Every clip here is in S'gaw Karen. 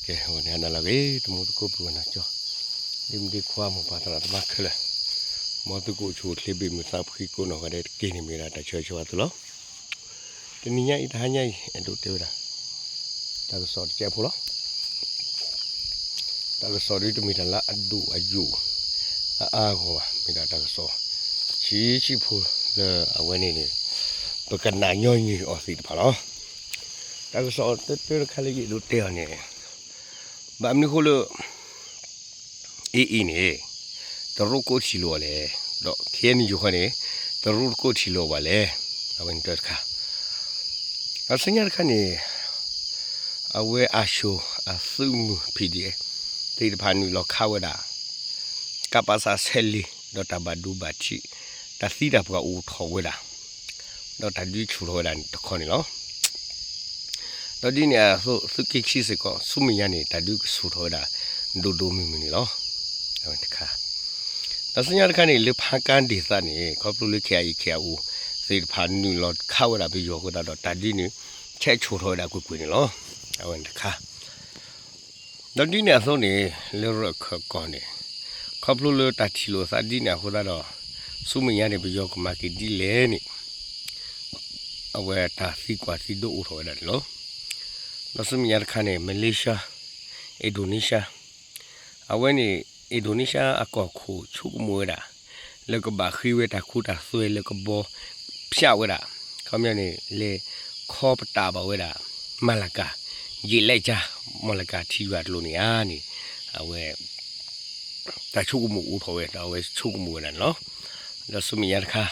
ကဲ ဂီၤန့ၣ် ဟါနၤလၢအဂ့ၤ တမူသကိး ပုၢ်ဝဲၢ်နီၢ်ကၠီ ဒ့မုၣ်ဒ့ခွါ မိၢ်ပၢ်သရၣ်သမါခဲလၢာ် မ်သုကအိၣ်ဆူၣ်အိၣ်ချ့ ဘၣ်မုာ်သးဖှံကိးနီၢ်ဂၤဒဲးတက့ၢ်န့ၣ် မ့ၢ်ဒၣ်တၢ်ဆၢဂ့ၤဆၢဝါသုလီၤ. တနံၤညါအံၤ တဟါညါအံၤ အဲၣ်ဒိးတဲဝဲဒၣ် တၢ်ကစီၣ်တကဲးဖိလီၤ. တၢ်ကစီၣ်ဒ်တမ့ၢ်တၢ်လၢအဒိၣ်အယိာ် အအါအဂီၢ်ဘၣ်, မ့ၢ်ဒၣ်တၢ်ကစီၣ်ဆံးဆံးဖိလၢအဝဲန့ၣ်န့ၣ် ပကနၣ်ညီနုၢ်အီၤသ့ၣ်တဖၣ်လီၤ. တၢ်ကစီၣ်တၢတၢတခါလၢယအဲၣ်ဒိးတဲအီၤန့ၣ် ဘၣ်မနုၤအဃိလၢ AA န့ၣ် တရူးကိးထံၣ်လိာ်အီၤလဲၣ်, ဒီး KNU ဃီန့ၣ် တရူးတကိးထံၣ်လိာ်အီၤဘၣ်လဲၣ်, အဝဲန့ၣ်တၢတခါ ဒီးဆူညါတခါန့ၣ် အဝဲအၣ်ဆိၣ်အသုးမုၢ် PDF သ့ၣ်တဖၣ်နုာ်လီၤခးဝဲဒၣ် ကပစ ဆယ့်လေး ဒီးတၢ်ဘၣ်ဒိဘၣ်ထံး တၢ်သံတၢ်ပှၢ်အိၣ်ထီၣ်ဝဲဒၣ် ဒီးတၢ်ဒုးဆူၣ်ထီၣ်ဝဲဒၣ်န့ၣ်တခီန့ၣ်လီၤ. ဒီးဒ်န့ၣ်အသိး သုးက့ခံစ့ၢ်ကီး ဆူမဲာ်ညါန့ၣ် တၢ်ဒုးကဆူၣ်ထီၣ်ဝဲဒၣ် ဒိၣ်ဒိၣ်မုၢ်မုၢ်န့ၣ်လီၤ. အဝဲတခါ ဒီးဆူညါတခါန့ၣ် လၢဖါကါဒ့ၣ်သးန့ၣ် ခီဖျိလၢ KIA KIO သ့ၣ်တဖၣ်နုာ်လီၤခးဝဲဒၣ်ပယီၤအဃိသတးဒီး တၢ်ဒုးန့ၣ် ဆဲးဆူၣ်ထီၣ်ဝဲဒၣ်ကွ့ၢ်ကွ့ၢ်န့ၣ်လီၤ. အဝဲန့ၣ်တခါ ဒီးဒ်န့ၣ်အသိးန့ၣ် လၢရၢၢ်ခၢၣ်ကီၢ်န့ၣ် ခီဖျိလၢတၢ်ထံၣ်လိာ်သးဒ်န့ၣ်အဃိသတးဒီး ဆူမဲာ်ညါန့ၣ် ပယီၤကမၤက့ၤဒ်လဲၣ်န့ၣ် အဝဲတၢ်သံကွၢ်သံဒိးအိၣ်ထီၣ်ဝဲဒၣ်န့ၣ်လီၤ. ဒီးဆူမဲာ်ညါတခါန့ၣ် Malaysia, Indonesia အဝဲန့ၣ် Indonesia အကီၢ်ခိၣ်ဆိကမိၣ်ဝဲဒၣ် လၢကဘၣ်ဃ့ဝဲတၢ်ခိတၢ်သွဲလၢကဘီဖၠးဝဲဒၣ် ခီပညီန့ၣ် လဲၤခီပတာ်ဘၣ်ဝဲဒၣ် Malacca ယံာ်လဲကၠါ Malacca ထံယွၤကျိၤန့ၣ်ဧါန့ၣ် အဝဲ တၢ်ဆိကမိၣ်အိၣ်ထီၣ်ဝဲ ဒီးအဝဲဆိကမိၣ်ဝဲဒၣ်န့ၣ်လီၤ. ဒီးဆူမဲာ်ညါတခါ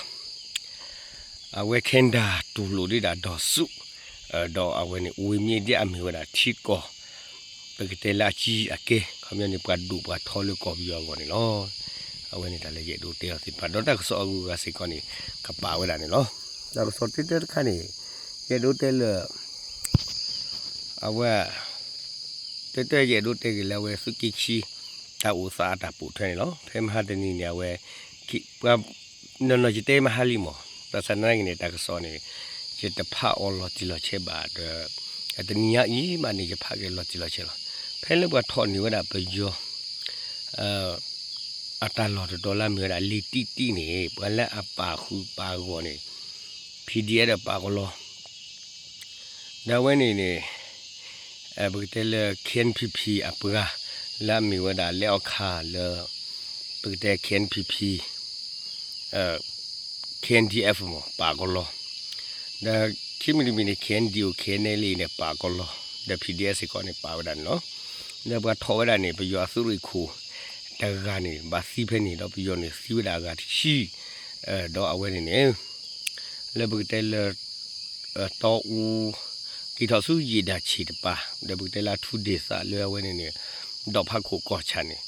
အဝဲ Canada တူၢ်လိာ်ဒံးဒၣ် ဒေါ်စု ဒီးအဝဲန့ၣ် အိၣ်ဝဲမ့ၢ်ဒ်အမ့ၢ်ဝဲဒၣ်ထံကီၢ် ပကတဲလၢအကံအကဲ ခီပညီန့ၣ် ပှၤဒိၣ်ပှၤထီလၢကီၢ်ပယီၤအဂီၢ်န့ၣ်လီၤ. အဝဲန့ၣ်တၢ်လၢယအဲၣ်ဒိးတဲအီၤသ့ၣ်တဖၣ် ဒီးတၢ်ကစီၣ်အဂုၤအဂၤစ့ၢ်ကီးန့ၣ် ကပာ်ဝဲဒၣ်န့ၣ်လီၤ. တၢ်ကစီၣ်တၢတၢတခါန့ၣ် ယအဲၣ်ဒိးတဲလၢ အဝဲ တၢတၢယအဲၣ်ဒိးတဲက့ၤလၢအဝဲသုးက့ခံ တၢ်အိၣ်သးအတၢ်ပိာ်ထွဲန့ၣ်လီၤ. ဖဲမဟါတနံၤန့ၣ် အဝဲ ပှၤ နီၢ်နီၢ်ယတဲမဟါလံမး ဘၣ်ဆၣ်သနာ်က့န့ၣ် တၢ်ကစီၣ်န့ၣ် ယတဖးအီၤလီၤတံၢ်လီၤဆဲးဘၣ်ဒီး တနံၤညါအံၤမးန့ၣ် ယဖးက့ၤလီၤတံၢ်လီၤဆဲးလီၤ. ဖဲလၢပှၤထီၣ်န့ၢ်ဝဲဒၣ်ပယီၤ အတၢ်လီၢ်တတီၤလၢအမ့ၢ်ဝဲဒၣ်လ့ၤတံၢ်တံၢ်န့ၣ် ပှၤလၢအပာ်ဃုာ်ပာ်ဂီၢ်န့ၣ် PDF ဒီးပာ်ကလီ ဒီးအဝဲန့ၣ်န့ၣ် ပကတဲလၢ KNPP အပှၤ လၢအမ့ၢ်ဝဲဒၣ်လဲၤအီၣ်ခးလၢ ပကတဲ KNPP KNDF မ့ၢ်ပာ်ကလီ ဒီးခံမံၤတမံၤန့ၣ် KNDO KNLA န့ၣ် ပာ်ကလီ ဒီး PDF စ့ၢ်ကီးန့ၣ်ပာ်ဝဲဒၣ်န့ၣ်လီၤ. ဒီးပှၤထီၣ်ဝဲဒၣ်န့ၣ် ပယီၤအသုးရ့ၣ်ခိၣ် တဂၤန့ၣ် ဘၣ်သံဖဲန့ၣ် ဒီးပယီၤန့ၣ်သံဝဲဒၣ်အဂၤတဆံ ဒီးအဝဲန့ၣ်န့ၣ် လၢပကတဲလၢ တီအူ က့ၤထီၣ်ဆူယံာ်ဒၣ်ဆံးတပၤ ဒီးပကတဲလၢအထူဒ့ၣ်သးလၢအဝဲန့ၣ်န့ၣ် ဒီးဖးခိၣ်ကီၢ်ဆၣ်န့ၣ်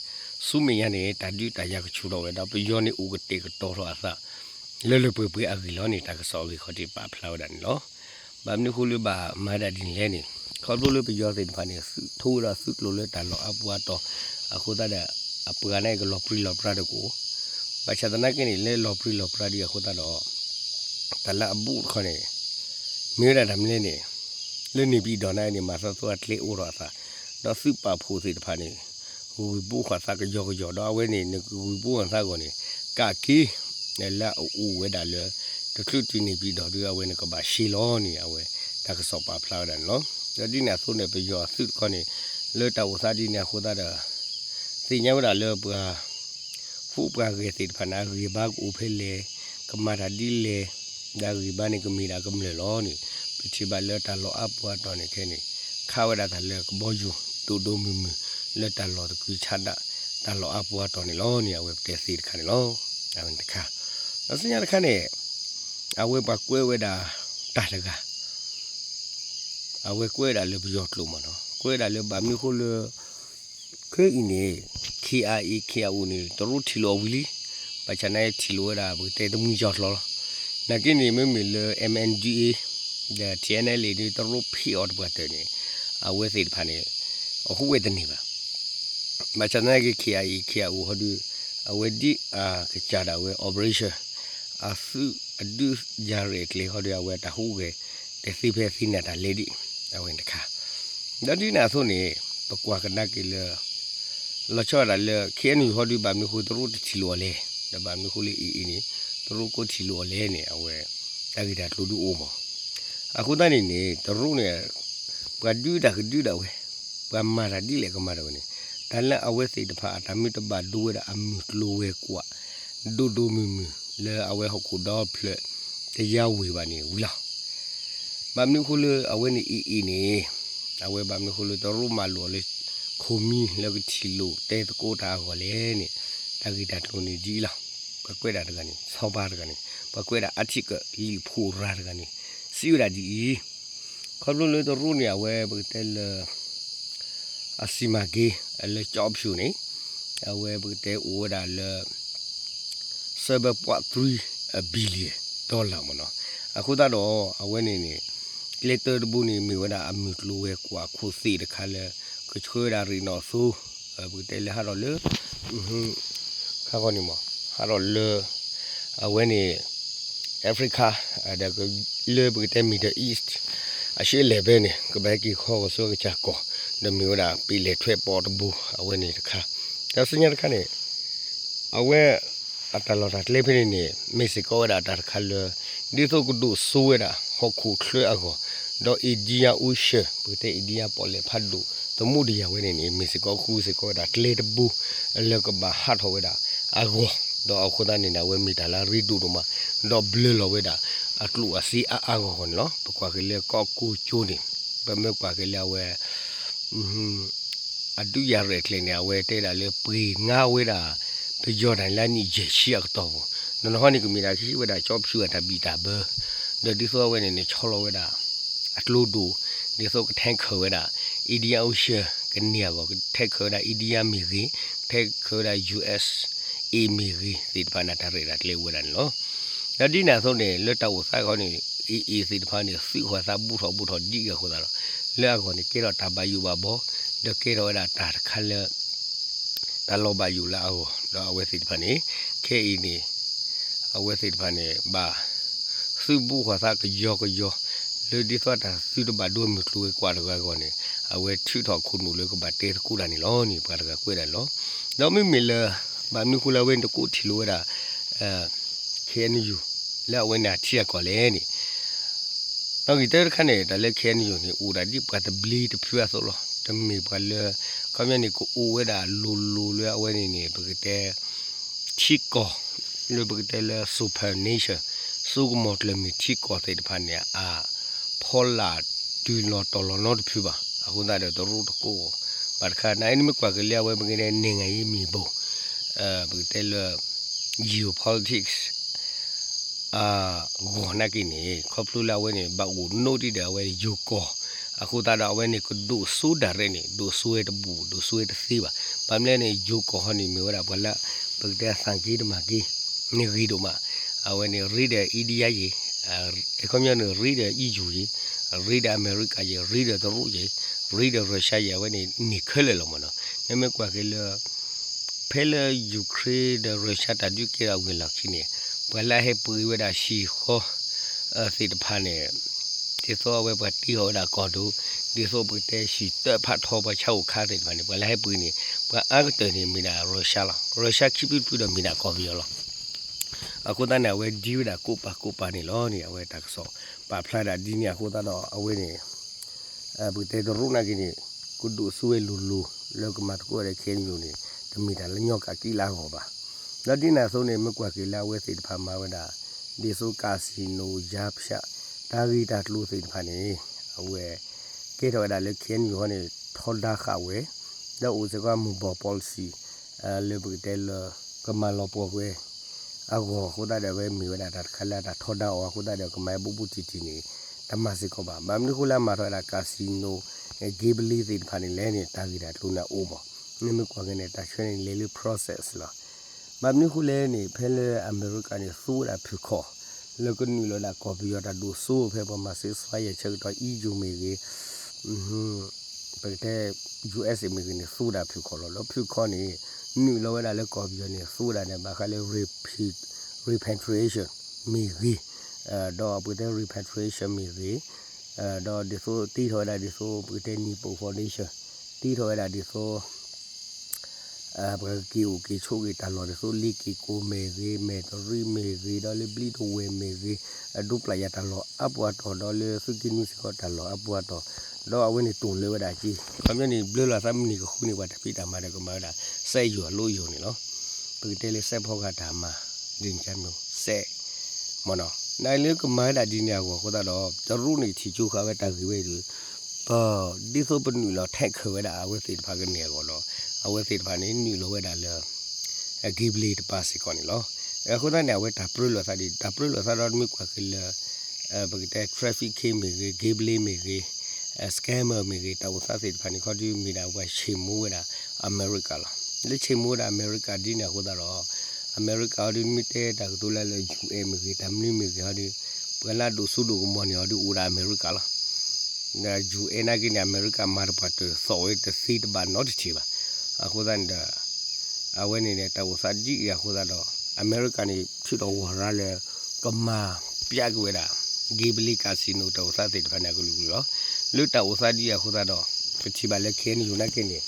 ဆူမဲာ်ညါန့ၣ် တၢ်ဒုးတၢ်ယၤကဆူၣ်ထီၣ်ဝဲ ဒီးပယီၤန့ၣ်အိၣ်ကတဲာ်ကတီၤထီၣ်အသး လၢလၢပှဲၤပှဲၤအဂ့ၢ်လီၤန့ၣ် တၢ်ကစီၣ်အဂ့ၢ်ခီၣ်ထံးပာ်ဖျါဝဲဒၣ်န့ၣ်လီၤ. ဘၣ်မနုၤအဃိလၢဘၣ်မၤဒၣ်ဒ်န့ၣ်လဲၣ်န့ၣ် ခီဖျိလၢပယီၤသ့ၣ်တဖၣ်န့ၣ် ထိဝဲဒီးသုးကျိၤလၢတၢ်လီၢ်အါပူၤအါတီၤ အဃိသတးဒီး အပှၤန့ၣ်ကလီၤပြံလီၤပြါတကိး ဘၣ်ဆၣ်သနာ်က့န့ၣ် လၢလီၤပြံလီၤပြါဒ်အဃိသတးဒီး တၢ်လၢအဘူးတခီန့ၣ် မ့ၢ်ဝဲဒၣ်တၢ်မနုၤလဲၣ်န့ၣ် လၢန့ၣ်ပံၤဒီးန့ၣ်န့ၣ် မၤသးသိအကျဲအိၣ်ထီၣ်အသး ဒီးသုးပာ်ဖှိၣ်သ့ၣ်တဖၣ်န့ၣ် ဂုၤပူၤဃာ်သးကယီကယီ ဒီးအဝဲန့ၣ် နကဂုၤပူၤဃာ်သးအဂီၢ်န့ၣ် ကးက့ၤ လၢအအိၣ်ဝဲဒၣ်လၢ တချုးတုၤန့ၣ်ပံၤဒီးဒုး အဝဲန့ၣ်ကဘၣ်ရှဲလီၤန့ၣ် အဝဲတၢ်ကစီၣ်ပာ်ဖျါဝဲဒၣ်န့ၣ်လီၤ. ဒီးဒ်န့ၣ်အသိးန့ၣ် ပယီၤအသုးတခီန့ၣ် လၢတၢ်အိၣ်သးဒ်န့ၣ်အဃိသတးဒီး သ့ၣ်ညါဝဲဒၣ်လၢပှၤ ဃူပှၤဂဲၤသ့ၣ်တဖၣ်န့ၣ် အဂံၢ်ဘါကအိၣ်ဖဲလဲၣ်, ကမၤတၢ်ဒ်လဲၣ်, ဒီးအဂံၢ်ဘါန့ၣ်ကမ့ၢ်ဒၣ်ကမျၢၢ်လီၤန့ၣ် ပထံၣ်ဘၣ်လၢတၢ်လီၢ်အါပူၤအါတီၤန့ၣ်ခဲန့ၣ် ခးဝဲဒၣ်တၢ်လၢကဘီယူၤ ဒိၣ်ဒိၣ်မုၢ်မုၢ် လၢတၢ်လီၢ်တကုၤဆးဒး တၢ်လီၢ်အါပူၤအါတီၤန့ၣ်လီၤန့ၣ် အဝဲပတဲသ့တခါန့ၣ်လီၤ. အဝဲန့ၣ်တခါ ဒီးဆူညါတခါန့ၣ် အဝဲပှၤကွဲးဝဲဒၣ်တၢ်တဂၤ အဝဲကွဲးဒၣ်လၢပယီၤကျိာ်မ့ၢ်နီၤ ကွဲးဒၣ်လၢဘၣ်မနုၤအဃိလၢ ခဲအံၤန့ၣ် KIA KIO န့ၣ် တရူးထံၣ်လိာ်အီၤဝံၤလံ, ဘၣ်ဆၣ်နာ်က့ထံၣ်လိာ်ဝဲဒၣ် ပကတဲတမှံၤကၠီၤကျီၤလီၤ. နာ်က့န့ၣ် မ့မ့ၢ်လၢ MNDAA ဒီး TNLA ဒ်တရူးဖံးအီၤတပှၢ်တၢၢ်န့ၣ် အဝဲသ့ၣ်တဖၣ်န့ၣ် အဟူးဝဲတန့ၢ်ဘၣ်. ဘၣ်ဆၣ်သနာ်က့ KIA KIO ဟီဒုး အဝဲဒ်အကစၢ်ဒၣ်ဝဲ operation အသုးအဒုးယၤရဲၣ်အကျဲဟီဒုး အဝဲတၢ်ဟူးဂဲၤ တသ့ဖဲသ့န့ၣ်တၢ်လဲၤဒံး အဝဲန့ၣ်တခါ ဒီးဒ်န့ၣ်အသိးန့ၣ် ပကွၢ်ကဒါက့ၤလၢ လီၤဆီဒၣ်တၢ်လၢ ခ့ၣ်အဲၣ်ယူၣ်ဟီဒုး ဘၣ်မနုၤဃိတရူးတထံၣ်လိာ်အီၤလဲၣ်, ဒီးဘၣ်မနုၤဃိလၢအံၤအံၤန့ၣ် တရူးကိးထံၣ်လိာ်အီၤလဲၣ်န့ၣ် အဝဲ တၢ်ဂ့ၢ်တၢ်ကျိၤဒုးအိၣ်မး. အဃိသတးန့ၣ်န့ၣ် တရူးန့ၣ် ပှၤဒုးတၢ်ကဒုးဒၣ်ဝဲ, ပှၤမၤတၢ်ဒ်လဲၣ်ကမၤဒၣ်ဝဲန့ၣ် တၢ်လၢအဝဲသ့ၣ်တဖၣ်အတၢ်မ့ၢ်တဘၣ်ဒိဝဲဒၣ်အမုၢ်ကျိၤဝဲၤကွာ် ဒိၣ်ဒိၣ်မုၢ်မုၢ် လၢအဝဲဟီၣ်ခိၣ်ဒီဖျၢၣ် တယါဝ့ၤဘၣ်န့ၣ်ဝံၤလီၤ. ဘၣ်မနုၤဃိလၢအဝဲန့ၣ်အံၤအံၤန့ၣ် အဝဲဘၣ်မနုၤဃိလၢတရူးမၤလိာ်လၢ ခိၣ်မံလၢကထံၣ်လိာ်တဲသကိးတၢ်အဂီၢ်လဲၣ်န့ၣ် တၢ်ဂ့ၢ်တၢ်ကျိၤန့ၣ်ဒ်အံၤလီၤ. ပှၤကွဲးဒၣ်တဂၤန့ၣ် ဆီဖါတဂၤန့ၣ် ပှၤကွဲးဒၣ် article လံာ်ဖှိၣ်ရၤတဂၤန့ၣ် စံးဝဲဒၣ်ဒ်အံၤ, ခီဖျိလၢတရူးန့ၣ် အဝဲပကတဲလၢ အစီမံကိန်း လၢကၠီဖၠူၣ်န့ၣ် အဝဲပကတဲအိၣ်ဝဲဒၣ်လၢ seven point three billion dollar မ့ၢ်နီၤ. အဃိသတးဒီး အဝဲန့ၣ်န့ၣ် ကျဲတၢတဘိန့ၣ် မ့ၢ်ဝဲဒၣ်အမုၢ်ကျိၤဝဲၤကွာ်ခိၣ်သ့ၣ်တခါလၢ ကဆှၢဝဲဒၣ်ရ့ၣ်နီၣ်သိ ပကတဲလၢဟးထီၣ်လၢ ခါခီန့ၣ်မ့ၢ် ဟးထီၣ်လၢ အဝဲန့ၣ် Africa ဒီး လၢပကတဲ Middle East အရှေ့အလယ်ပိုင်းန့ၣ် ကဘၣ်ဟဲက့ၤခီဂီၤဆူကစၢ်ကီၢ် ဒီးမ့ၢ်ဝဲဒၣ်ပ့ၤလဲၤထွဲပီတဘိ အဝဲန့ၣ်တခါ. ဒီးဆူညါတခါန့ၣ် အဝဲ အတၢ်လီၢ်တၢ်ကျဲဖဲန့ၣ်န့ၣ် မ့ၢ်စ့ၢ်ကီးဝဲဒၣ်တၢ်တခါလၢ ဒ်သိးကဒိၣ်စိဝဲဒၣ်ဟီၣ်ခိၣ်ချၢအဂီၢ် ဒီး Indian Ocean ပကတဲ India ပီၣ်လဲၣ်ဖးဒိၣ် သမူဒယၤဝဲန့ၣ်န့ၣ် မ့ၢ်စ့ၢ်ကီးဃုစ့ၢ်ကီးဝဲဒၣ်ကျဲတဘိ လၢကဘၣ်ဟးထီၣ်ဝဲဒၣ်အဂီၢ် ဒီးအဃိသတးန့ၣ် အဝဲမ့ၢ်တၢ်လၢအရ့ဒိၣ်ဒိၣ်မး ဒီးဘျၢလီၤဝဲဒၣ်အကျိၣ်အစ့အါအါဂီၢ်ဂီၢ်န့ၣ်လီၤ. ပကွၢ်က့ၤလၢကီၢ်ကိကၠိန့ၣ် ပမ့ၢ်ကွၢ်က့ၤလၢအဝဲ အဒုးယၤရဲၣ်ကျဲၤန့ၣ် အဝဲတဲဒၣ်လၢပှ့ၤငါဝဲဒၣ် ပယီၤတၢ်လၢနံၣ်ယဲၢ်ဆံအကတီၢ်ပူၤ နီၢ်နီၢ်ဟီန့ၣ် ကမ့ၢ်ဒၣ်ကဟံးဝဲဒၣ်ကၠီဖၠူၣ်အတၢ်ဘံၣ်တၢ်ဘၢ ဒီးဒ်သိးအဝဲန့ၣ်န့ၣ် ဆီလီၤဝဲဒၣ် အကျိဒိၣ် ဒ်သိးက tanker ဝဲဒၣ် Indian Ocean ကန့ၢ်အဂီၢ် tanker ဝဲဒၣ် India မ့ၢ်ဂ့ၤ tanker ဝဲဒၣ် U S A မ့ၢ်ဂ့ၤသ့ၣ်တဖၣ်န့ၣ် တၢ်ရဲၣ်တၢ်ကျဲၤအိၣ်ဝဲဒၣ်န့ၣ်လီၤ. ဒီးဒ်န့ၣ်အသိးန့ၣ် လၢတၢ်အိၣ်သးခီန့ၣ် အံၤအံၤသ့ၣ်တဖၣ်န့ၣ် သုးဃီၤသးဘူၣ်ထီၣ်ဘူၣ်ထီၣ်ဒ်အံၤအဃိသတးဒီး လၢအဂီၢ်န့ၣ် ကဲထီၣ်တၢ်ဘၣ်ယိၣ်ဘၣ်ဘီ ဒီးကဲထီၣ်ဝဲဒၣ်တၢ်တခါလၢ တၢ်လီၤဘၣ်ယိၣ်လၢအဂီၢ် ဒီးအဝဲသ့ၣ်တဖၣ်န့ၣ် ခဲအံၤန့ၣ် အဝဲသ့ၣ်တဖၣ်န့ၣ် ဘၣ် သုးဘူးဃီၤသးကယီကယီ လၢဒ်သိးတၢ်သုတဘၣ်ဒိမုၢ်ကျိၤဝဲၤကွာ်တဂၤအဂီၢ်န့ၣ် အဝဲထုးထီၣ်ခိၣ်နူာ်လၢကဘၣ်တဲသကိးတၢ်န့ၣ်လီၤန့ၣ် ပှၤတဂၤကွဲးဒၣ်န့ၣ်လီၤ. ဒီးမ့မ့ၢ်လၢ ဘၣ်မနုၤဃိလၢအဝဲန့ၣ်တကိးထံၣ်လိာ်ဝဲဒၣ် K N U လၢအဝဲန့ၣ်အထံအကီၢ်လဲၣ်န့ၣ် နီၣ်ဂံၢ်တၢတခါန့ၣ် တၢ်လၢ K N U န့ၣ် အိၣ်ဒၣ်ဒ်ပှၤတဘျ့တဖုအသိးလီၤ. တမ့ၢ်ပှၤလၢ ခီပညီန့ၣ် ကအိၣ်ဝဲဒၣ်လိၤလိၤလၢအဝဲန့ၣ်န့ၣ် ပကတဲ ထံကီၢ် လၢပကတဲလၢ sovereign nation စိကမီၤကျၢၢ်မ့ၢ်ထံကီၢ်သ့ၣ်တဖၣ်န့ၣ် အဖီလာ်တုၤလီၤတီၤလီၤနီတဖုဘၣ်. အဃိသတးဒီးတရူးတကိးဘၣ်တခါ နအံၤနမ့ၢ်ကွၢ်က့ၤလၢအဝဲပကတဲ နိုင်ငံရေးမြေပုံ ပကတဲလၢ geopolitics အဂီၢ်နာ်က့န့ၣ် ခီဖျိလၢအဝဲန့ၣ် ဘၣ်အိၣ်နိးဒံးဒီးအဝဲယိၤကီၢ် အဃိသတးဒီးအဝဲန့ၣ် ကဒိၣ်စိဒၣ်ရဲၣ်န့ၣ် ဒိၣ်စိဝဲတဘူၣ် ဒိၣ်စိဝဲတသ့ဘၣ်. ဘၣ်မနုၤလဲၣ်န့ၣ် ယိၤကီၢ်ဟီန့ၣ် မ့ၢ်ဝဲဒၣ်ပှၤလၢ ပကတဲသၣ်က့တမၤက့ န့ၣ်ဂ့ၤဒိၣ်မး အဝဲန့ၣ် ရ့ဒီး India ယ့ၣ် အခီပညီန့ၣ် ရ့ဒီး E U ယ့ၣ် ရ့ဒီးအမဲရကၤယ့ၣ် ရ့ဒီးတရူးယ့ၣ် ရ့ဒီး Russia ယ့ၣ် အဝဲန့ၣ်န့ၢ်ခဲလၢာ်လီၤမ့ၢ်နီၤ. နမ့ၢ်ကွၢ်က့ၤလၢ ဖဲလၢ Ukraine ဒီး Russia တၢ်ဒုးကဲထီၣ်ဝံၤအလီၢ်ခံန့ၣ် ပှၤလၢအဟဲပှ့ၤဝဲဒၣ်ဟံၣ်ဃီ သ့ၣ်တဖၣ်န့ၣ် ဒ်သိးအဝဲပှၤတ့ထီၣ်ဝဲဒၣ်ကီၢ်ဒိၣ် ဒ်သိးပကတဲဟံၣ်တၢ်ဖးထီပှၤဆါအိၣ်ခါသ့ၣ်တဖၣ်န့ၣ် ပှၤလၢဟဲပှ့ၤန့ၣ် ပှၤအါကတၢၢ်န့ၣ်မ့ၢ်ဒၣ် Russia လီၤ. Russia ခံဖုတဖုဒီးမ့ၢ်ဒၣ်ကီၢ်ပယီၤလီၤ. အဃိသတးန့ၣ် အဝဲဒံဝဲဒၣ်ကိးပာ်ကိးပာ်န့ၣ်လီၤန့ၣ် အဝဲတၢ်ကစီၣ်ပာ်ဖျါဒၣ်ဒ်န့ၣ်အဃိသတးဒီးအဝဲန့ၣ် ပကတဲတရူးနာ်က့န့ၣ် ကဒိၣ်စိဝဲလိၤလိၤ လၢကမၤသကိးဝဲဒၣ် K N U န့ၣ် တမ့ၢ်တၢ်လၢညီကးက့လၢအဂီၢ်ဘၣ်. ဒီးဒ်န့ၣ်အသိးန့ၣ် မ့ၢ်ကွၢ်က့ၤလၢအဝဲသ့ၣ်တဖၣ်မၤဝဲဒၣ် ဒ်သိး casino ယါဖၠး တၢ်ဂ့ၢ်တၢ်ကျိၤသ့ၣ်တဖၣ်န့ၣ် အဝဲ ကဲထီၣ်ဝဲဒၣ်လၢ K N U ဟီန့ၣ် ထီဒါဃာ်ဝဲ ဒီးအိၣ်စ့ၢ်ကီးမုၢ်ဘီၣ် policy လၢပကတဲလၢ ကမၤလီၤပှီၢ်ဝဲ အဂီၢ်အဃိသတးဒီး အဝဲမ့ၢ်ဝဲဒၣ်တၢ်တခါလၢအတၢ်ထီဒါအီၤအဃိသတးဒီး ကမၤဘူၣ်ဘူၣ်ထံၣ်ထံၣ်န့ၣ် တမၤစ့ၢ်ကီးဘၣ်. ဘၣ်မနုၤအဃိလၢအမၤထီၣ်ဝဲဒၣ် casino gambling သ့ၣ်တဖၣ်န့ၣ်လဲၣ်န့ၣ် တၢ်ဂ့ၢ်တၢ်ကျိၤန့ၣ်အိၣ်မး. နမ့ၢ်ကွၢ်က့ၤန့ၣ် တၢ်ဆၢန့ၣ်လဲၤလၢ process လီၤ. ဘၣ်မနုၤအဃိလဲၣ်န့ၣ် ဖဲလၢအမဲရကၤန့ၣ် သူဝဲဒၣ်ဖုၣ်ခီၣ် လၢကနုာ်လီၤဒၣ်ကီၢ်ပယီၤတၢ်ဒိၣ်စိဖဲပှၤမၤစ့သွါယဲၢ်ဆၢကတီၢ် E U မ့ၢ်ဂ့ၤ ပကတဲ U S A မ့ၢ်ဂ့ၤန့ၣ် သူဝဲဒၣ်ဖုၣ်ခီၣ်လီၤ. လၢဖုၣ်ခီၣ်န့ၣ် နုာ်လီၤဝဲဒၣ်လၢကီၢ်ပယီၤန့ၣ် သူဝဲဒၣ်န့ၣ် ဘၣ်ဃးလၢ repatriation မ့ၢ်ဂ့ၤ ဒီးပကတဲ repatriation မ့ၢ်ဂ့ၤ ဒီးဒ်သိးတ့ထီၣ်ဝဲဒၣ်ဒ်သိးပကတဲ Nippon Foundation တ့ထီၣ်ဝဲဒၣ်ဒ်သိး ပှၤကက့ၤအိၣ်က့ၤဆိးက့ၤတၢ်လီၢ်ဒ်သိး လ့က့ၤကိၣ်မ့ၢ်ဂ့ၤ, မဲၢ်တရံးမ့ၢ်ဂ့ၤ, ဒီးလၢဘျံးတဝဲၢ်မ့ၢ်ဂ့ၤ, အဒိပျၢ်ယၤတၢ်လီၢ်အါပှၤတီၢ်, ဒီးလၢသုးက့နွံစ့ၢ်ကီးတၢ်လီၢ်အါပှၤတီၢ်, ဒီးအဝဲန့ၣ်တိၢ်လၢဝဲဒၣ်က့, ခီပညီန့ၣ် ဘျၢလီၤသးမုၢ်နံၤကဃုန့ၣ် ပှၤတၢ်ဖံးတၢ်မၤဒီးကမၤဝဲဒၣ် စဲယိၤအလိယိၤန့ၣ်လီၤ. ပကတဲလၢစဲးဖီကဟၣ်တၢ်မၤ ဒ်န့ၣ်ကမ့ၢ်စဲး မ့ၢ်နီၤ, နလၢကမၤဝဲဒၣ်ဒ်န့ၣ်အဂီၢ်အဃိသတးဒီး တရူးန့ၣ်ထံၣ်ကၠိဃာ်ဝဲတၢ်ဂ့ၢ်ဝဲဒီး ပ ဒ်သိးပနုာ်လီၤ tackle ဝဲဒၣ်အဝဲသ့ၣ်တဖၣ်ကန့ၢ်အဂီၢ်ဒီး အဝဲသ့ၣ်တဖၣ်န့ၣ် နုာ်လီၤဝဲဒၣ်လၢ က့ဘလ့တပၤစ့ၢ်ကီးန့ၣ်လီၤ. အဃိသတးန့ၣ် အဝဲတၢ်ပြၢလိာ်သးဒ် တၢ်ပြၢလိာ်သးဒီးမ့ၢ်ကွၢ်က့ၤလၢ ပကတဲ trafficking မ့ၢ်ဂ့ၤ, က့ဘလ့မ့ၢ်ဂ့ၤ, scammer မ့ၢ်ဂ့ၤ, တၢ်အိၣ်သးသ့ၣ်တဖၣ်န့ၣ် ခီဒုမ့ၢ်ဒၣ်ပှၤဆ့ၣ်မိၣ်ဝဲဒၣ်အမဲရကၤလီၤ. လၢဆ့ၣ်မိၣ်ဝဲဒၣ်အမဲရကၤဒ်န့ၣ်အဃိသတးဒီး အမဲရကၤဟီဒုမ့ၢ်တဲတၢ်ကတိၤလၢလၢ ယူၣ်အဲၣ်မ့ၢ်ဂ့ၤ, တၢ်မနုၤမ့ၢ်ဂ့ၤဟီဒု ပှၤလၢအဒိၣ်စိဒိၣ်ကမီၤန့ၣ်ဟီဒု အိၣ်ဒၣ်အမဲရကၤလီၤ. ယူၣ်အဲၣ်နာ်က့န့ၣ် အမဲရကၤမၤတပှၢ်တၢၢ်သီၣ်ဝဲတသ့တဘၣ်နီတထံၣ်ဘၣ်. အဃိသတးန့ၣ်ဒီး အဝဲန့ၣ်န့ၣ် တၢ်အိၣ်သးဒ်အံၤအဃိသတးဒီး အမဲရကၤန့ၣ် ထုးထီၣ်ဝီၤရၤလၢ ကမၤပျးက့ၤဝဲဒၣ် က့ဘလ့ casino တၢ်အိၣ်သးသ့ၣ်တဖၣ်န့ၣ် အကလုာ်ကလုာ်လီၤ. လၢတၢ်အိၣ်သးဒ်အံၤအဃိသတးဒီး ပထံၣ်ဘၣ်လၢ ခဲအံၤ ယူၣ်နာ်က့န့ၣ်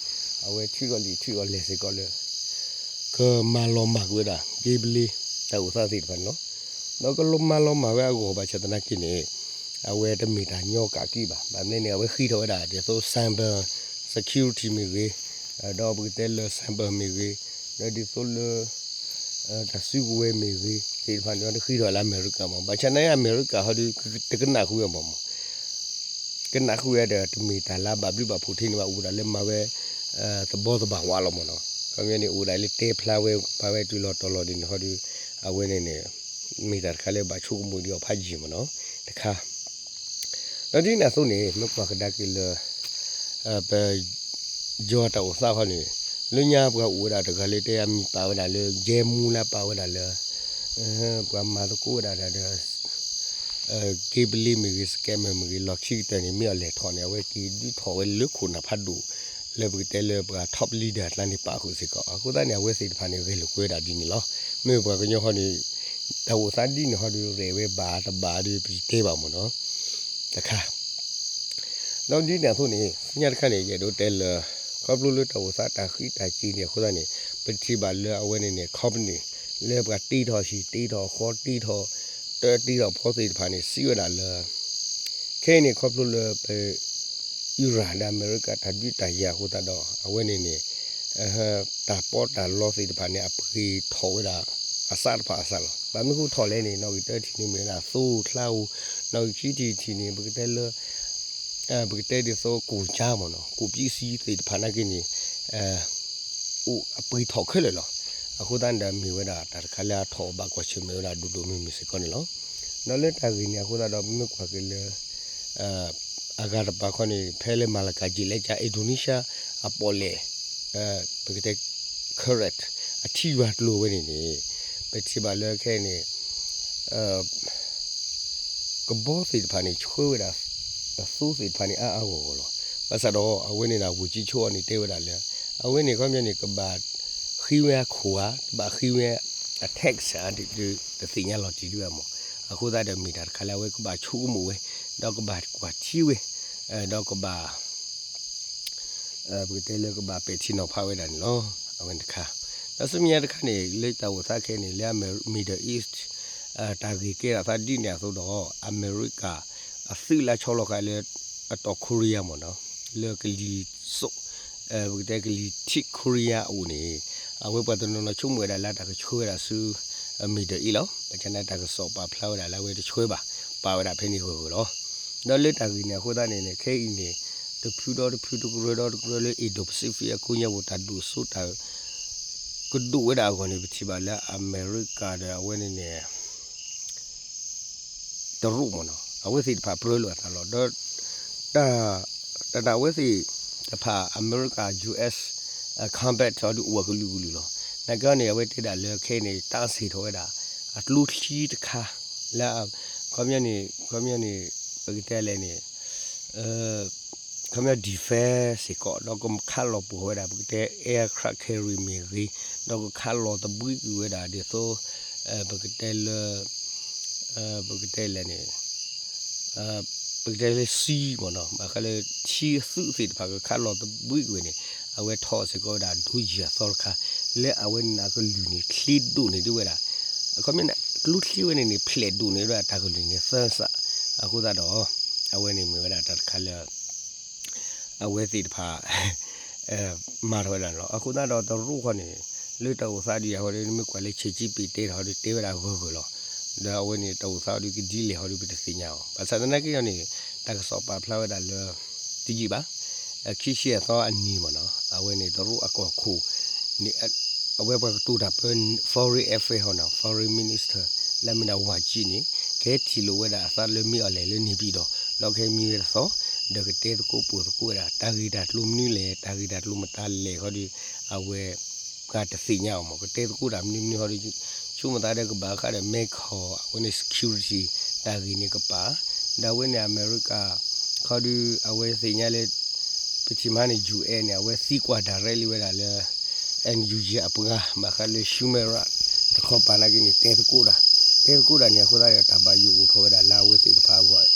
အဝဲထုးထီၣ်လံာ်ထုးထီၣ်လဲၢ်စ့ၢ်ကီးလၢ ကမၤလီၤမၢ်ကွံာ်ဝဲဒၣ် က့ဘလ့ တၢ်အိၣ်သးသ့ၣ်တဖၣ်န့ၣ်လီၤ. ဒီးကလီၤမၢ်လီၤမၢ်ဝဲအဂီၢ်ဘၣ်ဆၣ်သနာ်က့န့ၣ် အဝဲတမ့ၢ်တၢ်ညီကးက့ဘၣ်. ဘၣ်မနုၤန့ၣ် အဝဲဃ့ထီၣ်ဝဲဒၣ်ဒ်သိး cyber security မ့ၢ်ဂ့ၤ, ဒီးပကတဲလၢ cyber မ့ၢ်ဂ့ၤ, ဒီးဒ်သိးလၢ တၢ်စုကဝဲၤမ့ၢ်ဂ့ၤ သ့ၣ်တဖၣ်န့ၣ် တဃ့ထီၣ်လၢအမဲရကၤမး. ဘၣ်ဆၣ်နာ်က့အမဲရကၤဟီဒု တကနၣ်ဃုာ်ဝဲမးမး ကနၣ်ဃုာ်ဝဲဒီး တမ့ၢ်တၢ်လၢဘၣ်ဘျုးဘၣ်ဖှိၣ်ထဲန့ၣ်ဘၣ်, အိၣ်ဒၣ်လၢမၤဝဲ သဘီသဘၣ်ဝးလီၤမးနီၤ. ခီပညီန့ၣ် အိၣ်ဒၣ်လၢတဲဖျါဝဲ မၤဝဲတုၤလီၤတီၤလီၤဒ်န့ၣ်ဟီဒု အဝဲန့ၣ်န့ၣ် မ့ၢ်တၢ်တခါလၢဘၣ်ဆိကမိၣ်ဒံးအီၤဖးယံာ်မးနီၤ တခါ ဒီးဒ်န့ၣ်အသိးန့ၣ် မ့ၢ်ကွၢ်ကဒါက့ၤလၢ ပ ယီၤတၢ်အိၣ်သးခီန့ၣ် လၢညါပှၤအိၣ်ဝဲဒၣ်တဂၤလၢတဲအမံၤပာ်ဝဲဒၣ်လၢ ယဲမူလၢပာ်ဝဲဒၣ်လၢ ပှၤမၤသကိးဝဲဒၣ်ဒီး က့ဘလ့မ့ၢ်ဂ့ၤ scammer မ့ၢ်ဂ့ၤ လီၢ်ခံကတၢၢ်န့ၣ် မ့ၢ်အလဲၤထီၣ်န့ၣ် အဝဲက့ၤဒုးထီၣ်ဝဲလၢခိၣ်နၢ်ဖးဒိၣ် လၢပကတဲလၢပှၤ top leader အကျါန့ၣ်ပာ်ဃုာ်စ့ၢ်ကီး. အဃိသတးန့ၣ် အဝဲသ့ၣ်တဖၣ်န့ၣ် ဂဲၤလိာ်ကွဲဒၣ်ဒ်န့ၣ်လီၤ. မ့ၢ်ပှၤကညီဟီန့ၣ် တၢ်အိၣ်သးဒ်န့ၣ်ဟီဒုး ရဲၣ်ဝဲဘၣ်တဘၣ်ဒီး ပတဲဘၣ်မးနီၤ တခါ ဒီးဒ်န့ၣ်အသိးန့ၣ် ဆူညါတခါန့ၣ် ယအဲၣ်ဒိးတဲလၢ ခီဖျိလၢတၢ်အိၣ်သးတၢ်ဃံးတၢ်စ့ၤန့ၣ်အဃိသတးန့ၣ် ပထံၣ်ဘၣ်လၢအဝဲန့ၣ်န့ၣ် company လၢပှၤတ့ထီၣ်ဟံၣ် တ့ထီၣ်ဃီ တ့ထီၣ်တၢ တ့ထီၣ်ဖီသ့ၣ်တဖၣ်န့ၣ် စံးဝဲဒၣ်လၢ ခဲအံၤန့ၣ် ခီဖျိလၢပ Iran ဒီးအမဲရကၤတၢ်ဒုးတၢ်ယၤအဃိသတးဒီး အဝဲန့ၣ်န့ၣ် တၢ်ပီးတၢ်လီသ့ၣ်တဖၣ်န့ၣ် အပှ့ၤထီၣ်ဝဲဒၣ် အစးတဖၣ်အစးလီၤ. ဘၣ်မနုၤဃိထီၣ်လဲၣ်န့ၣ် နီၣ်ဂံၢ်တၢထံၣ်န့ၣ်မ့ၢ်ဝဲဒၣ်သိၣ်ချါဧိၤ, နီၣ်ဂံၢ်ခံထံၣ်ထံၣ်န့ၣ် ပကတဲလၢ ပကတဲဒ်သိးကိၣ်ကၠါမ့ၢ်နီၤ ကိၣ်ပံးစံသ့ၣ်တဖၣ်နာ်က့န့ၣ် အိၣ်အပှ့ၤထီၣ်ခဲလၢာ်လီၤ. အဃိသတးန့ၣ်ဒီးမ့ၢ်ဝဲဒၣ်တၢ်တခါလၢအထီၣ်ဘၣ်ကွၢ်ဆၢၣ်မဲာ်ဝဲဒၣ်ဒိၣ်ဒိၣ်မုၢ်မုၢ်စ့ၢ်ကီးန့ၣ်လီၤ. ဒီးလၢတၢ်ဂ့ၢ်န့ၣ်အဃိသတးဒီး မ့ၢ်ကွၢ်က့ၤလၢ အဂၤတပၤခီန့ၣ် ဖဲလၢမၤလကၤကၠ့ၣ်လဲကၠါ Indonesia အပီၣ်လဲၣ် ပကတဲ current အထံယွၤကျိၤဝဲန့ၣ်န့ၣ် ပထံၣ်ဘၣ်လၢခဲအံၤန့ၣ် ကဘီသ့ၣ်တဖၣ်န့ၣ် ဆှၢဝဲဒၣ် အသိသ့ၣ်တဖၣ်န့ၣ် အါအါဂီၢ်ဂီၢ်လီၤ. ဘၣ်ဆၣ်ဒီးအဝဲန့ၣ်ဒီး ဝူၤကၠံဆိအီၤန့ၣ် တဲဝဲဒၣ်လၢ အဝဲန့ၣ်ခီပညီန့ၣ် ကဘၣ်ဃ့ဝဲအခိၣ်ဧါ, တဘၣ်ဃ့ဝဲအ tax ဧါ တသ့ၣ်ညါလီၤတံၢ်ဒံးဘၣ်မး. အဃိသတးဒီးမ့ၢ်တၢ်တခါလၢအဝဲကဘၣ်ဆိကမိၣ်ဝဲ, ဒီးကဘၣ်ကွၢ်ထံဝဲ, ဒီးကဘၣ် ပကတဲလၢကဘၣ်ပဲာ်ထံနီၤဖးဝဲဒၣ်န့ၣ်လီၤ. အဝဲန့ၣ်တခါ, ဒီးဆူမဲာ်ညါတခါန့ၣ် လၢတၢ်အိၣ်သးခဲအံၤန့ၣ် လၢ Middle East တၢ်ဂ့ၢ်ကဲထီၣ်သးဒ်န့ၣ်အသိးဒီး အမဲရကၤ အသုးလၢဆီလီၤဃာ်လၢ အတီၢ် Korea မ့ၢ်နီၤ, လၢကလံၤစိး ပကတဲကလံၤထံး Korea အအိၣ်န့ၣ် အဝဲပှၤတနီၤနီၤဆိကမိၣ်ဝဲဒၣ်လၢတၢ်ကဆှၢဝဲဒၣ်ဆူ Middle East လီၤ. ဘၣ်ဆၣ်န့ၣ်တၢ်ကစီၣ်ပာ်ဖျါဝဲဒၣ်လၢအဝဲတဆှၢဘၣ်, ပာ်ဝဲဒၣ်ဖဲန့ၣ်ဂၢၢ်ဂၢၢ်လီၤ. ဒီးလၢတၢ်ဂ့ၢ်န့ၣ်အဃိသတးန့ၣ်န့ၣ် ခဲအံၤန့ၣ် တဖုဒီးတဖု တကရၢဒီးတကရၢလၢ Indo-Pacific အကိးညါပူၤ တၢ်ဒိၣ်စိတၢ် ကဒိၣ်ဝဲဒၣ်အဂီၢ်န့ၣ် ပထံၣ်ဘၣ်လၢအမဲရကၤဒီးအဝဲန့ၣ်န့ၣ် တရူးမ့ၢ်နီၤ, အဝဲသ့ၣ်တဖၣ်ပြၢလိာ်အသးလီၤ. ဒီး တၢ် တၢ် တၢ်အဝဲသ့ၣ်တဖၣ်အမဲရကၤ US combat အီၤဒုးအိၣ်အကလုာ်ကလုာ်လီၤ. နာ်က့န့ၣ် အဝဲတဲဒၣ်လၢခဲအံၤန့ၣ် တၢ်စ့ၢ်ထီၣ်ဝဲဒၣ် အကျိချံတခါ လၢ ခီပညီန့ၣ် ခီပညီန့ၣ် ပကတဲလဲၣ်န့ၣ် ခီပညီ defense စ့ၢ်ကီး ဒီးကခးလီၤပှီၢ်ဝဲဒၣ် ပကတဲ aircraft carrier မ့ၢ်ဂ့ၤ, ဒီးကခးလီၤသဘှံးကွံာ်ဝဲဒၣ်ဒ်သိး ပကတဲလၢ ပကတဲလဲၣ်န့ၣ် ပကတဲလၢစံမ့ၢ်နီၤ ဘၣ်ဃးလၢထံသုးသ့ၣ်တဖၣ်ကခးလီၤသဘှံးကွံာ်န့ၣ် အဝဲထီၣ်စ့ၢ်ကီးဝဲဒၣ်ဒိယံၤအသီတခါ လၢအဝဲန့ၣ်အကလုၢ်န့ၣ် ချ့ဒိၣ်န့ၢ်ဒံးဝဲဒၣ် အခီပညီန့ၣ် ကျိချ့ဝဲန့ၣ်န့ၣ် ဖျဲးဒိၣ်န့ၢ်ဝဲဒၣ်တၢ်ကလုၢ်န့ၣ်သၢစး အဃိသတးဒီး အဝဲန့ၣ်မ့ၢ်ဝဲဒၣ်တၢ်တခါလၢ အဝဲသ့ၣ်တဖၣ် မၤထီၣ်ဝဲဒၣ်န့ၣ်လီၤ. အဃိသတးဒီးတရူးဃီန့ၣ် လၢတၢ်အိၣ်သးဒ်အံၤဟီဒီး နမ့ၢ်ကွၢ်လၢ ChatGPT တဲထီၣ်ဟီဒီး တဲဝဲဒၣ်ဂၢၢ်ဂၢၢ်လီၤ. ဒီးအဝဲန့ၣ်တၢ်အိၣ်သးဒ်ကဒ်လဲၣ်ဟီဒီး ပတသ့ၣ်ညါအီၤ ဘၣ်ဆၣ်သနာ်က့ဟီန့ၣ် တၢ်ကစီၣ်ပာ်ဖျါဝဲဒၣ်လၢ တယံာ်ဘၣ် ခံဆံအသီအနံၤမ့ၢ်နီၤ အဝဲန့ၣ်တရူးအကီၢ်ခိၣ်န့ၣ် အဝဲပှၤကတိၤတၢ်ပၢ foreign affair ဟီနီၤ foreign minister လၢအမ့ၢ်ဒၣ်ဝၤကံန့ၣ် ကဟဲထံၣ်လိာ်ဝဲဒၣ်အသးလၢမ့ၢ်အီၤလဲၣ်လၢန့ၣ်ပၠံၣ်ဒီး ဒီးကဟဲမံဝဲတသီ ဒီးကတဲသကိးပိာ်သကိးဝဲဒၣ် တၢ်ဂ့ၢ်တၢ်ကျိၤမနုၤလဲၣ် တၢ်ဂ့ၢ်တၢ်ကျိၤမတၤလဲၣ်ဟီဒီး အဝဲ ပှၤတသ့ၣ်ညါအီၤမ့ၢ် ကတဲသကိးတၢ်မနုၤမနုၤဟီဒီး ဆိကမိၣ်သးဒီးကဘၣ်ဃးဒီး မဲခီၣ် အဝဲန့ၣ် security တၢ်ဂ့ၢ်န့ၣ်ကပၤ ဒီးအဝဲန့ၣ်အမဲရကၤ ခီဒီး အဝဲသ့ၣ်ညါလၢ ပထံၣ်မးန့ၣ် UN န့ၣ် အဝဲသံကွၢ် direct လံဝဲဒၣ်လၢ NUG အပှၤ ဘၣ်ဃးလၢ Sumera တခီပၤနာ်က့န့ၣ် တဲသကိးတၢ် တဲသကိးတၢ်န့ၣ် အဃိသတးဒီး တၢ်ဘၣ်ယိၣ်အိၣ်ထီၣ်ဝဲဒၣ်လၢအဝဲသ့ၣ်တဖၣ်အဂီၢ်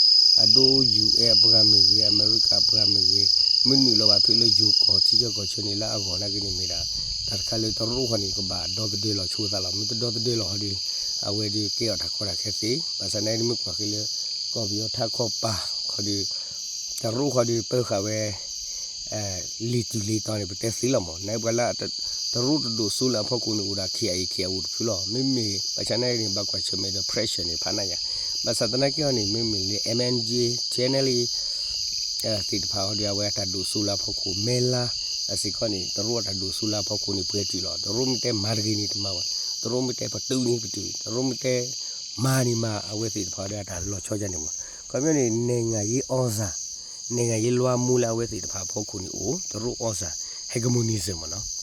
အဒိ UN အပှၤမ့ၢ်ဂ့ၤ အမဲရကၤအပှၤမ့ၢ်ဂ့ၤ မ့ၢ်နုာ်လီၤဘၣ်ဖဲလၢယိၤကီၢ်ထံကီၢ်ဆၢန့ၣ်လၢအဂီၢ်နာ်က့န့ၣ်မ့ၢ်ဒၣ် တၢ်တခါလၢတရူးဃီန့ၣ် ကဘၣ်ဒီသဒၢလီၤဆိသးလီၤ မ့ၢ်တဒီသဒၢလီၤဟီဒီး အဝဲဒီးကဲအီၤတၢ်ကီတၢ်ခဲသ့ ဘၣ်ဆၣ်နာ်က့န့ၣ်မ့ၢ်ကွၢ်က့ၤလၢ ကီၢ်ပယီၤထးခီပၤ ခီဒီး တရူးဃီဒီးပၢဃာ်ဝဲ လံာ်တူၢ်လံာ်တီၤန့ၣ် ပတဲသ့လီၤမး နပှၤလၢ တရူးတဒိၣ်စိလၢအဖီခိၣ်န့ၣ်အိၣ်ဒၣ် ခ့ၣ်အံၤ ခ့ၣ်အအိၣ်တဖုလီၤ မ့မ့ၢ် ဘၣ်ဆၣ်နာ်က့န့ၣ် ဘၣ်ကွၢ်ဆၢၣ်မဲာ်ဒီး pressure န့ၣ် ဖးနးယၤ ဘၣ်ဆၣ်သနာ်က့အီၤန့ၣ် မ့မ့ၢ်လၢ MNDAA TNLA သ့ၣ်တဖၣ်အီၤဒီး အဝဲအတၢ်ဒိၣ်စိလၢအဖီခိၣ် မဲလါ အစ့ၢ်ကီးန့ၣ် တရူးအတၢ်ဒိၣ်စိလၢအဖီခိၣ်န့ၣ် ပှဲၤတုၤလီၤ တရူးမ့ၢ်တဲမၤတဂ့ၤန့ၣ်တမၤဘၣ် တရူးမ့ၢ်တဲပတုာ်န့ၣ်ပတုာ် တရူးမ့ၢ်တဲ မၤန့ၣ်မၤ အဝဲသ့ၣ်တဖၣ်ဒီးအတၢ်လီၤဆီဒ်န့ၣ်မး ခီပညီန့ၣ် နိုင်ငံရေးသြဇာ နိုင်ငံရေးလွှမ်းမိုးလၢအဝဲသ့ၣ်တဖၣ်အဖီခိၣ်န့ၣ်အိၣ် တရူးသြဇာ hegemonism မးနီၤ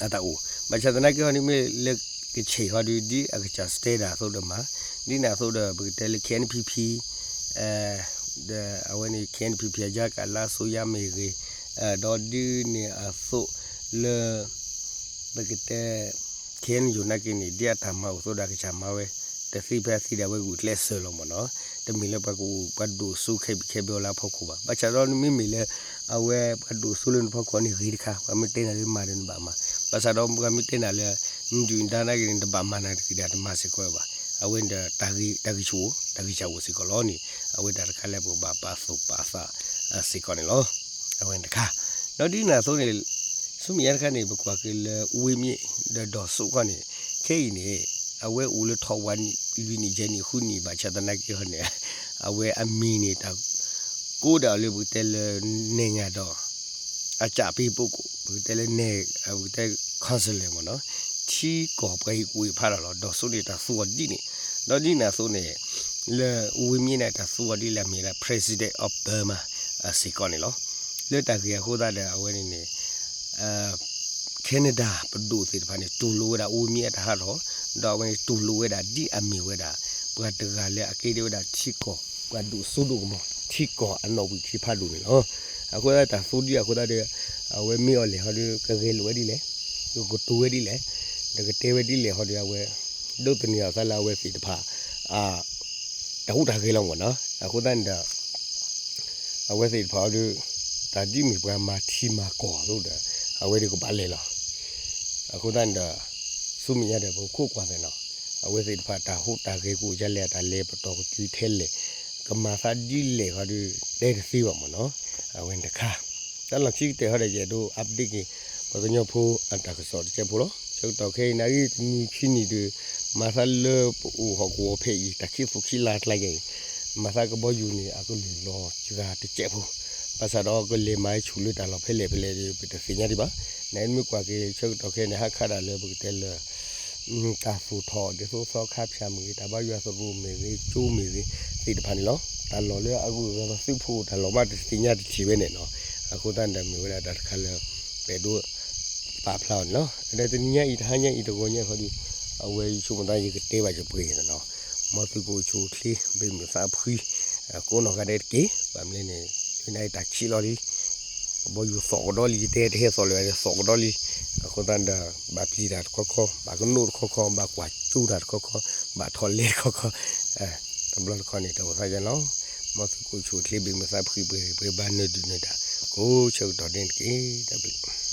အတၢ်အိၣ် ဘၣ်ဆၣ်သနာ်က့ဟီန့ၣ် မ့ၢ်လၢကဆံးဟီဒီး ဒ်အကစၢ်စတဲဒၣ်အသိးဒီးမၤ ဒ်န့ၣ်အသိးဒီး ပကတဲလၢ K N P P ဒီးအဝဲန့ၣ် K N P P အယါကးလါစိယါမ့ၢ်ဂ့ၤ ဒီးဒ်န့ၣ်အသိးလၢ ပကတဲ K N U နာ်က့န့ၣ် ဒ်အတၢ်မၤအိၣ်အသိးဒီးအကစၢ်မၤဝဲ တသ့ဖဲအသ့ဒီးအဝဲဂုာ်ကျဲးစၢးလီၤမးနီၤ တမ့ၢ်လၢပှၤကအိၣ် ပှၤဒိၣ်စိခဲဘံခဲဘၢလၢအဖီခိၣ်ဘၣ် ဘၣ်ဆၣ်ဒီးမ့မ့ၢ်လၢ အဝဲပှၤဒိၣ်စိလၢနဖီခိၣ်န့ၣ်ဂ့ၤတခါ ပှၤမ့ၢ်တဲနၤလၢမၤဒီးနဘၣ်မၤ ဘၣ်ဆၣ်ဒီးပှၤမ့ၢ်တဲနၤလၢ နဒုၣ်နဒါနာ်က့န့ၣ် နတဘၣ်မၤနၤတဂ့ၤဒီးတမၤစ့ၢ်ကီးဘၣ် အဝဲန့ၣ်ဒီး တၢ်ဂံၢ်ဆူၣ်အိၣ် တၢ်ဂံၢ်စၢ်အိၣ်စ့ၢ်ကီးလီၤန့ၣ် အဝဲတၢ်တခါလၢပကဘၣ်ပာ်သူၣ်ပာ်သးစ့ၢ်ကီးန့ၣ်လီၤ အဝဲန့ၣ်တခါ ဒီးဒ်န့ၣ်အသိးန့ၣ် ဆူမဲာ်ညါတခါန့ၣ် ပကွၢ်က့ၤလၢ ဝေးမြစ် ဒီးဒေါ်စုခီန့ၣ် ခဲအံၤန့ၣ် အဝဲအိၣ်လၢထီၣ်ဝးနံၣ်လွံၢ်နံၣ်ယဲၢ်နံၣ်ဃုနံၣ် ဘၣ်ဆၣ်သနာ်က့ဟီန့ၣ် အဝဲအမံၤန့ၣ် တၢ်ကိးဒၣ်အီၤလၢပကတဲလၢ နိုင်ငံတော် အကြံပေးပုဂ္ဂိုလ် ပကတဲလၢ နဲ ပကတဲ consular မ့ၢ်နီၤ ထံကီၢ်ပှၤဟ့ၣ်ကူၣ်ဟ့ၣ်ဖးတၢ်လီၤ ဒေါ်စုန့ၣ် တၢ်သူအီၤဒ်န့ၣ် ဒီးဒ်န့ၣ်အသိးန့ၣ် လၢ ဝေးမြစ် န့ၣ် တၢ်သူအီၤဒ်လၢအမ့ၢ်ဒၣ် President of Burma စ့ၢ်ကီးန့ၣ်လီၤ လၢတၢ်ဂ့ၢ်အဃိသတးဒီးအဝဲန့ၣ်န့ၣ် Canada ပဒိၣ်သ့ၣ်တဖၣ်န့ၣ် တူၢ်လိာ်ဝဲဒၣ် ဝေးမြစ် အတၢ်ဟးထီၣ် ဒီးအဝဲန့ၣ်တူၢ်လိာ်ဝဲဒၣ်ဒ်အမ့ၢ်ဝဲဒၣ် ပှၤတဂၤလၢအကဲဒ်ဝဲဒၣ်ထံကီၢ် ပှၤဒိၣ်စိဒိၣ်ကမီၤ ထံကီၢ်အနီၣ်ဝံာ်ခံဖးဒိၣ်န့ၣ်လီၤ အဃိသတးတၢ်သူဒ်အဃိသတးဒီး အဝဲမ့ၢ်အီၤလဲၣ်ဟီဒီး ကဂဲၤလိာ်ဝဲဒ်လဲၣ် ကကတိၤဝဲဒ်လဲၣ် ဒီးကတဲဝဲဒ်လဲၣ်ဟီဒီးအဝဲ ဒိးသန့ၤအသးလၢအဝဲသ့ၣ်တဖၣ် တၢ်ဟူးတၢ်ဂဲၤလီၤမ့ၢ်နီၤ အဃိသတးန့ၣ်ဒီး အဝဲသ့ၣ်တဖၣ်အီၤဒီး တၢ်ဒ်မ့ၢ်ပှၤမၤထံမၤကီၢ်အသိးဒီး အဝဲဒၣ်ကဘၣ်လဲၤလီၤ အဃိသတးန့ၣ်ဒီး ဆူမဲာ်ညါဒီးပခိးကွၢ်သ့ၣ်နီၤ အဝဲသ့ၣ်တဖၣ်တၢ်ဟူးတၢ်ဂဲၤကအိၣ်ဒ်လဲၣ် အတၢ်လဲၤပတီၢ်ကတုၤထဲလဲၣ် ကမၤသးဒ်လဲၣ်ဟီဒီး တဲတသ့ဘၣ်မ့ၢ်နီၤ အဝဲန့ၣ်တခါ တၢ်လီၢ်ခံကတၢၢ်ဟီဒီးယအဲၣ်ဒိး update က့ၤ ပှၤကညီဖိအတၢ်ကစီၣ်တစဲးဖိလီၤ ဆၢကတီၢ်ခဲအံၤ နၣ်ဂံၢ်တနံၤခံနံၤဒီး မၤသးလၢပအိၣ်ဟီၣ်ကဝီၤဖဲအံၤ တၢ်ခံသူၣ်ခံလါကျါယဲအံၤ မၤသးကဘီယူၤန့ၣ် အကလုၢ်လီၤစှၤတစဲးဖိ ဘၣ်ဆၣ်ဒီးကလဲၤမၤဆူၣ်လၢတၢ်လီၢ်ဖဲလဲၣ်ဖဲလဲၣ်ဒီး ပတသ့ၣ်ညါဒံးဘၣ် နမ့ၢ်ကွၢ်က့ၤဆၢကတီၢ်ခဲအံၤန့ၣ် ဟးခးဒၣ်လၢပကတဲလၢ တၢ်သူၣ်ထီၣ်ဒ်သိးသီခါဖၠၣ်မ့ၢ်ဂ့ၤ တၢ်ဘါယွၤသရိာ်မ့ၢ်ဂ့ၤ ကၠိမ့ၢ်ဂ့ၤ သ့ၣ်တဖၣ်န့ၣ်လီၤ တၢ်လီၢ်လၢအဂုၤအဂၤလီၤသုးဖိတၢ်လီၢ်မးတသ့ၣ်ညါတထံၣ်ဝဲန့ၣ်နီၤ အဃိသတးန့ၣ်ဒီးမ့ၢ်ဝဲဒၣ်တၢ်တခါလၢ ပအဲၣ်ဒိး ပာ်ဖျါအီၤန့ၣ်လီၤ ဒီးတနံၤညါအံၤ တဟါညါအံၤ တဂီၤညါအံၤဃီဒီး အဝဲယဆိကမိၣ်သးယကတဲဘၣ်ယပှဲၤန့ၣ်နီၤ မ်သုကအိၣ်ဆူၣ်အိၣ်ချ့ ဘၣ်မုာ်သးဖှံ ကိးနီၢ်ဂၤဒဲးတက့ၢ် ဘၣ်မနုၤလဲၣ်န့ၣ် လၢနအံၤတၢ်ခံးလီၤလံ ကဘီယူၤသီၣ်ကဒီးလံ ယတဲတဟဲသီၣ်လၢၤ သီၣ်ကဒီးလံ အဃိသတးဒီး ဘၣ်ပျံၤတၢ်တခီခီ ဘၣ်ကနိးတခီခီ ဘၣ်ကွၢ်ကၠိတၢ်တခီခီ ဘၣ်ထီၣ်လဲတခီခီ တဘျီတခီန့ၣ် တအိၣ်သးယဲလီၤ မ်သုကအိၣ်ဆူၣ်အိၣ်ချ့ ဘၣ်မုာ်သးဖှံပှဲၤ ပှဲၤဘၣ်နၢၤဒုၣ်နၢၤဒါ ကိးဆၢကတီၢ်န့ၣ်တက့ၢ်. တၢ်ဘျုး